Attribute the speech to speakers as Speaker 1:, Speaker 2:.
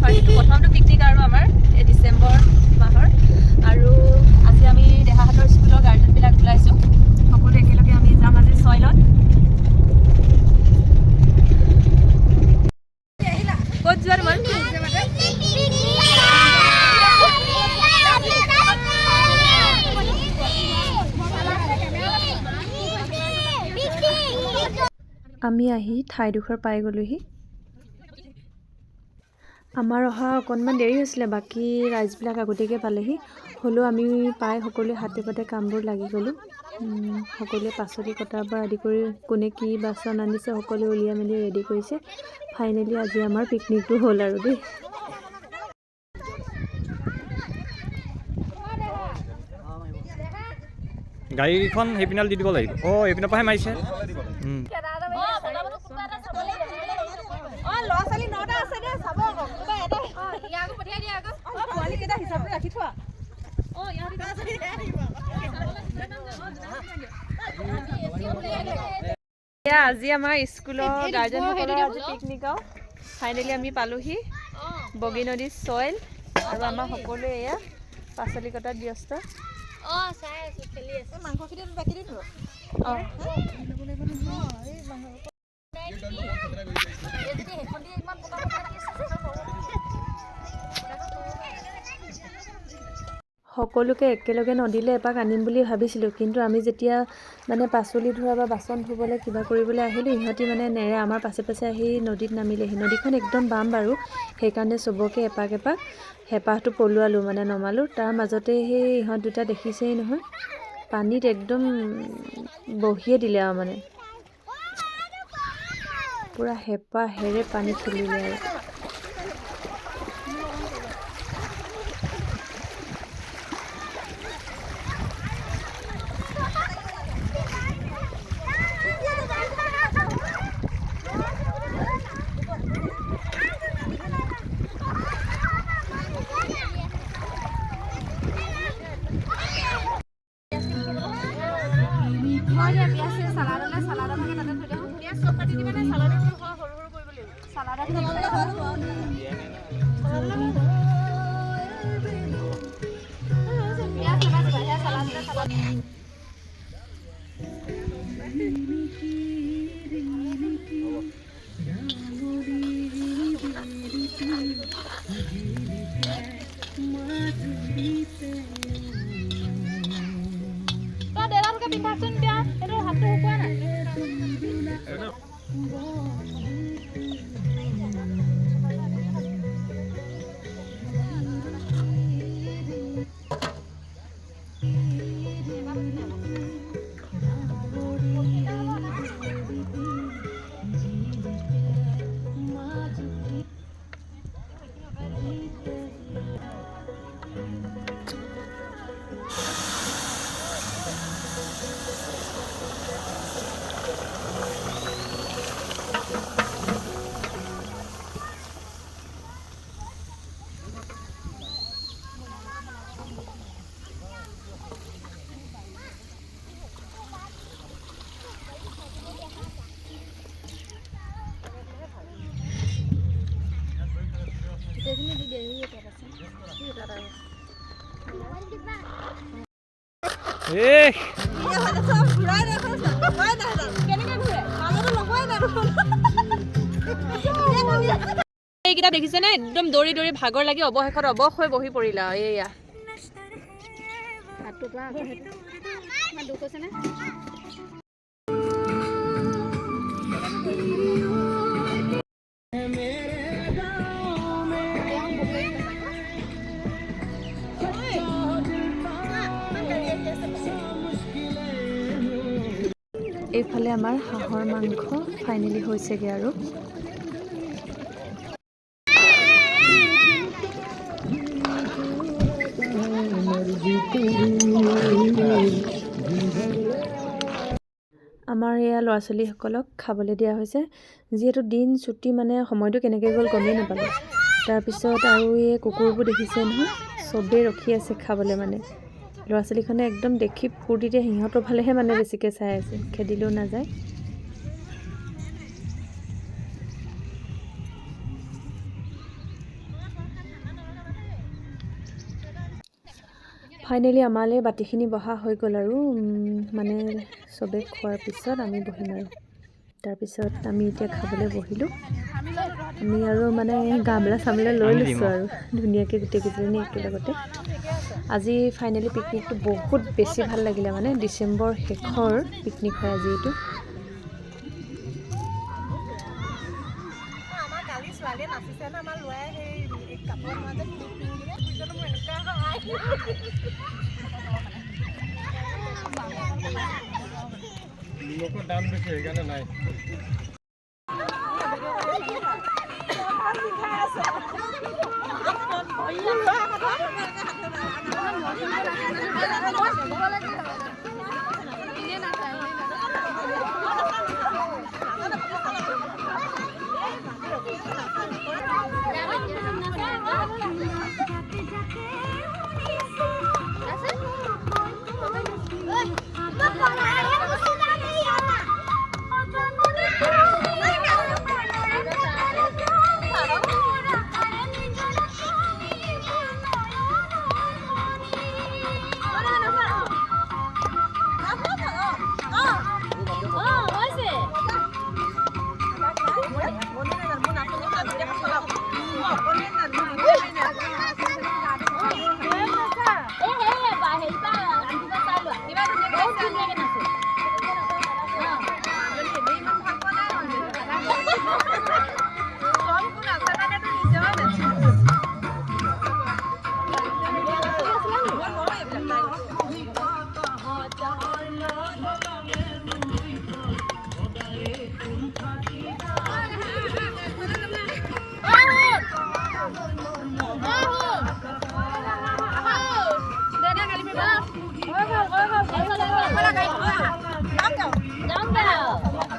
Speaker 1: ফাৰ্ষ্টটো প্ৰথমটো পিকনিক আৰু আমাৰ এই ডিচেম্বৰ মাহৰ। আৰু আজি আমি দেহাহঁতৰ স্কুলৰ গাৰ্জেনবিলাক ওলাইছোঁ। সকলো একেলগে আমি যাম আজি চইলত। ক'ত যোৱা তোমালোক?
Speaker 2: আমি আহি ঠাইডোখৰ পাই গ'লোহি। আমাৰ অহা অকণমান দেৰি হৈছিলে, বাকী ৰাইজবিলাক আগতীয়াকৈ পালেহি। হ'লেও আমি পাই সকলোৱে হাতে পাতে কামবোৰ লাগি গ'লোঁ। সকলোৱে পাচলি কটাৰ পৰা আদি কৰি কোনে কি বাচন আনিছে, সকলোৱে উলিয়াই মেলি ৰেডি কৰিছে। ফাইনেলি আজি আমাৰ পিকনিকটো হ'ল আৰু দেই।
Speaker 3: গাড়ীখন সেইপিনাল দি দিব লাগিব। অঁ, এইপিনৰ পৰাহে মাৰিছে।
Speaker 1: অঁ, ল'ৰা ছোৱালী 9টা আছে দে, চাব আকৌ কোনোবা এটা। অঁ, পোৱালিকেইটা হিচাপটো ৰাখি থোৱা। অঁ, এয়া আজি আমাৰ স্কুলৰ গাৰ্জেনসকলৰ আজি পিকনিক আৰু ফাইনেলি আমি পালোহি বগী নদী চইল। আৰু আমাৰ সকলোৱে এয়া পাচলি কটাত ব্যস্ত। অঁ।
Speaker 2: সকলোকে একেলগে নদীলৈ এপাক আনিম বুলি ভাবিছিলোঁ, কিন্তু আমি যেতিয়া মানে পাচলি ধোৱা বা বাচন ধুবলৈ, কিবা কৰিবলৈ আহিলোঁ, ইহঁতি মানে নেৰে, আমাৰ পাছে পাছে আহি নদীত নামিলেহি। নদীখন একদম বাম বাৰু, সেইকাৰণে চবকে এপাক এপাক হেঁপাহটো পলুৱালোঁ, মানে নমালোঁ। তাৰ মাজতে সেই ইহঁত দুটা দেখিছেই নহয়, পানীত একদম বহিয়ে দিলে আৰু মানে পূৰা হেঁপাহেৰে পানী খেলিলে আৰু।
Speaker 1: তই দেউতাটোকে পিন্ধাচোন এতিয়া, সেইটো হাতটো শুকোৱা নাই।
Speaker 3: এই।
Speaker 1: কেনেকে ঘূৰে? এইকেইটা দেখিছেনে, একদম দৌৰি দৌৰি ভাগৰ লাগি অৱশেষত অৱশ হৈ বহি পৰিলা আৰু এয়া।
Speaker 2: এইফালে আমাৰ হাঁহৰ মাংস ফাইনেলি হৈছেগৈ আৰু। আমাৰ এয়া ল'ৰা ছোৱালীসকলক খাবলৈ দিয়া হৈছে। যিহেতু দিন ছুটি, মানে সময়টো কেনেকৈ গ'ল গমেই নাপালোঁ। তাৰপিছত আৰু এই কুকুৰবোৰ দেখিছে নহয়, চবেই ৰখি আছে খাবলৈ। মানে ল'ৰা ছোৱালীখনে একদম দেখি ফূৰ্তিতে সিহঁতৰ ফালেহে মানে বেছিকৈ চাই আছে, খেদিলেও নাযায়। ফাইনেলি আমালৈ বাতিখিনি বহা হৈ গ'ল আৰু মানে চবে খোৱাৰ পিছত আমি বহিম আৰু তাৰপিছত আমি এতিয়া খাবলৈ বহিলোঁ। আমি আৰু মানে গামলা চামলা লৈ
Speaker 3: আনি দিম।
Speaker 2: লৈছোঁ আৰু ধুনীয়াকৈ গোটেইকেইজনী একেলগতে। আজি ফাইনেলি পিকনিকটো বহুত বেছি ভাল লাগিলে। মানে ডিচেম্বৰ শেষৰ পিকনিক হয় আজি এইটো।
Speaker 1: আমাৰ কালি ছোৱালীয়ে নাচিছে ন, আমাৰ ল'ৰাই সেই কাপোৰৰ মাজত ক্লিপ পিন্ধি দিলে। মোৰ এনেকুৱা
Speaker 3: নিমখৰ দাম বেছি, সেইকাৰণে নাই।
Speaker 4: যাম।